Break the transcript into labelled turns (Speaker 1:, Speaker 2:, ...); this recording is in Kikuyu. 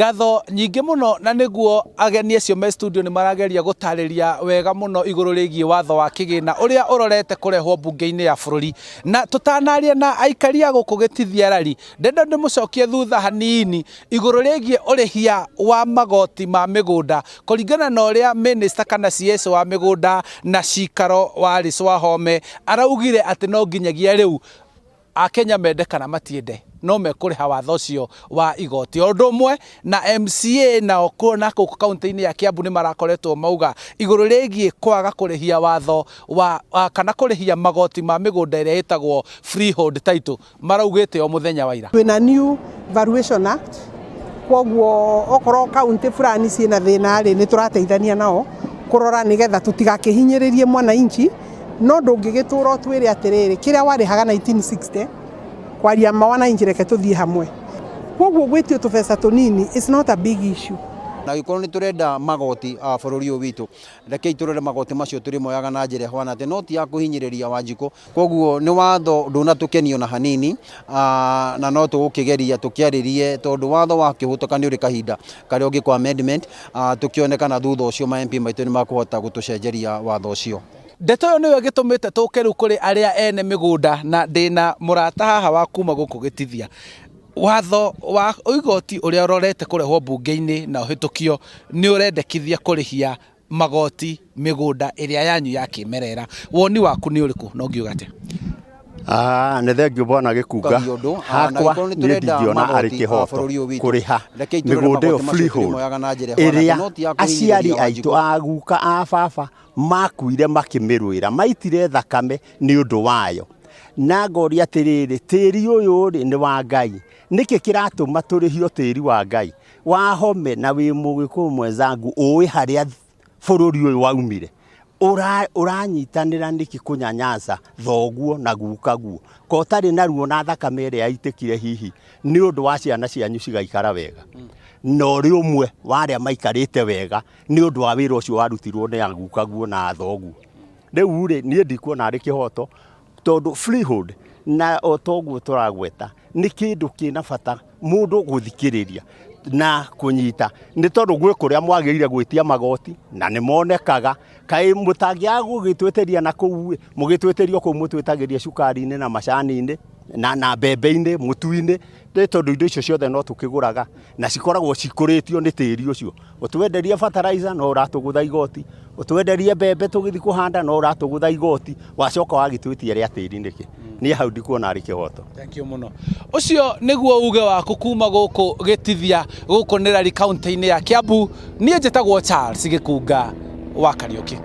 Speaker 1: Ngatho nyingĩ mũno na nĩguo ageni acio me studio nĩ marageria gũtarĩria wega mũno igũrũ rĩgiĩ watho wa kĩgĩna ũrĩa ũrorete kũrehwo mbunge-inĩ ya bũrũri. Na tũtanaria na aikari a gũkũ Gĩtithia Rari, ndenda ndĩmũcokie thutha hanini igũrũ rĩgiĩ ũrĩhia wa magoti ma mĩgũnda kũringana na ũrĩa minister kana CS wa mĩgũnda na cikaro Wallace Wahome araugire atĩ no nginyagia rĩu Akenya mende kana matiende no mekũrĩha watho ũcio wa igoti. O ũndũ ũmwe na MCA nao na gũkũ kaunti-inĩ ya Kiambu nĩ marakoretwo mauga igũrũ rĩgiĩ kwaga kũrĩhia watho wa kana kũrĩhia magoti ma mĩgũnda ĩrĩa ĩtagwo freehold title maraugĩte o mũthenya wa ira.
Speaker 2: Twĩna new Valuation Act koguo okorwo kaunti fulani ciĩna thĩna rĩ, nĩ tũrateithania nao kũrora nĩgetha tũtigakĩhinyĩrĩrie mwananchi. No ndũngĩgĩtũra ũtwĩre atĩrĩrĩ, kĩrĩa warĩhaga 1960 kwaria ma wananchi reke tũthiĩ hamwe. Koguo gwĩtio tũbeca tũnini it's not a big issue.
Speaker 3: Na angĩkorwo nĩ tũrenda magoti bũrũri ũyũ witũ, rekei tũrore magoti macio tũrĩmoyaga na njĩra ĩhuana atĩa, no ti ya kũhinyĩrĩria Wanjikũ. Koguo nĩ watho ndũnatũkenia ona hanini, na no tũgũkĩgeria tũkĩarĩrie tondũ watho wakĩhũtũka nĩ ũrĩ kahinda karĩa ũngĩkwo amendment, tũkĩone kana thutha ũcio ma MP maitũ nĩ makũhota gũtũcenjeria watho ũcio.
Speaker 1: Ndeto ĩyo nĩyo ĩgĩtũmĩte tũke rĩu kũrĩ arĩa ene mĩgũnda na ndĩna mũrata haha wa kuma gũkũ Gĩtithia. Watho wa igoti ũrĩa ũrorete kũrehwo mbunge-inĩ na ũhĩtũkio nĩ ũrendekithia kũrĩhia magoti mĩgũnda ĩrĩa yanyu ya kĩmerera. Woni waku nĩ ũrĩkũ na ũngiuga atĩa?
Speaker 4: Ah, nĩ thengiũ bwana Gĩkunga. Hakwa niĩ ndingĩona arĩ kĩhoto kũrĩha mĩgũnda ĩyo freehold ĩrĩa aciari aitũ a guka a baba makuire makĩmĩrũĩra, maitire thakame nĩ ũndũ wayo. Na ngoria atĩrĩrĩ, tĩri ũyũ rĩ nĩ wa Ngai, nĩkĩ kĩratũma tũrĩhio tĩri wa Ngai? Wahome na wĩ mũgĩkũyũ mwenzangu ũĩ harĩa bũrũri ũyũ waumire, ũranyitanĩra nĩkĩ kũnyanyasa thoguo na gukaguo? Ko ũtarĩ na ruo na thakame ĩrĩa yaitĩkire hihi nĩ ũndũ wa ciana cianyu cigaikara wega, na ũrĩ ũmwe wa arĩa maikarĩte wega nĩ ũndũ wa wĩra ũcio warutirwo nĩ agukaguo na athoguo. Rĩu rĩ, niĩ ndikuona arĩ kĩhoto tondũ freehold na o toguo tũragweta nĩ kĩndũ kĩna bata mũndũ gũthikĩrĩria na kũnyita nĩ tondũ gwĩ kũrĩa mwagĩrĩire gwĩtia magoti na nĩ monekaga. Kaĩ mũtangĩaga gũgĩtwĩtĩria na kũu ĩ, mũgĩtwĩtĩria o kũu mũtwĩtagĩria cukari-inĩ na macani-inĩ na mbembe-inĩ, mũtu-inĩ, nĩ tondũ indo icio ciothe no tũkĩgũraga na cikoragwo cikũrĩtio nĩ tĩri ũcio. Ũtwenderie fertilizer no ũratũgũtha igoti, ũtwenderie mbembe tũgĩthiĩ kũhanda no ũratũgũtha igoti, wacoka wagĩtwĩtia rĩa tĩri nĩkĩ? Niĩ hau ndikuona arĩ kĩhoto.
Speaker 1: Thank you mũno. Ũcio nĩguo uge waku kuma gũkũ Gĩtithia, gũkũ nĩ Rari kaunti-inĩ ya Kiambu. Niĩ njĩtagwo Charles Gĩkunga wa Kariũki.